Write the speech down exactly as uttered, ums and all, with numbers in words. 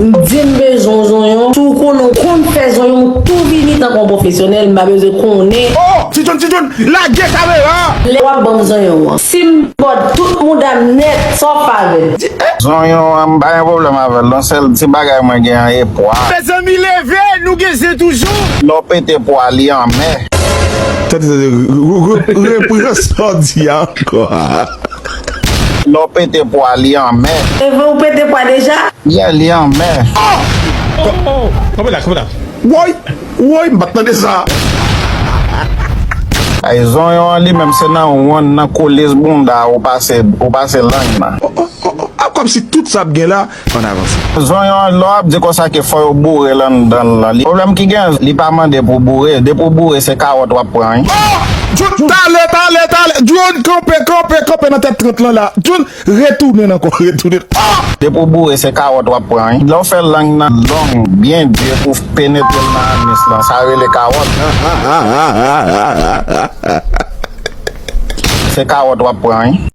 M di m bezwen w zonyon. Si w konnen w konn fè zonyon, w tou vini tankou yon pwofesyonèl, m pa bezwen konnen. Oh! Ti John, Ti John, lage kamera! Lè w ap ban m zonyon an, si m bòd tout mouda m nèt, sa w ap fè avè l? Zonyon an, m pa gen pwoblèm avè l. Yon sèl ti bagay mwen gen an, e pwa. Mezanmi, leve, nou gen zen toujou! Lè w pete pwa, li anmè. Tande, tande, re- re- re- repran sa w di a ankò. Lè w pete pwa, li anmè. Evan, ou pete pwa deja? Yeah, li anmè. Oh! Kanpe la, kanpe la. Woy! Woy, m pa t tande sa. Ay, zonyon an li menm, se nan wonn, nan kolis bounda ou pase, ou pase lang nan. Oh, oh, oh, oh. A, kòmsi tout sa ap gen la, ann avanse. Zonyon an, lè w ap di konsa ke fò yo boure l anndan l lan, li, pwoblèm ki gen, li pa mande pou boure. Depi w boure, se kawòt w ap pran, wi. Oh! John, talè, talè, talè. John, kanpe, kanpe, kanpe nan tèt trant lan la. John, retounen ankò, retounen. Oh! Depi w boure, se kawòt w ap pran, wi. Lè w fè lang nan long, byen di pou penetre l nan anis lan, sa rele kawòt. Se kawòt w ap pran, wi.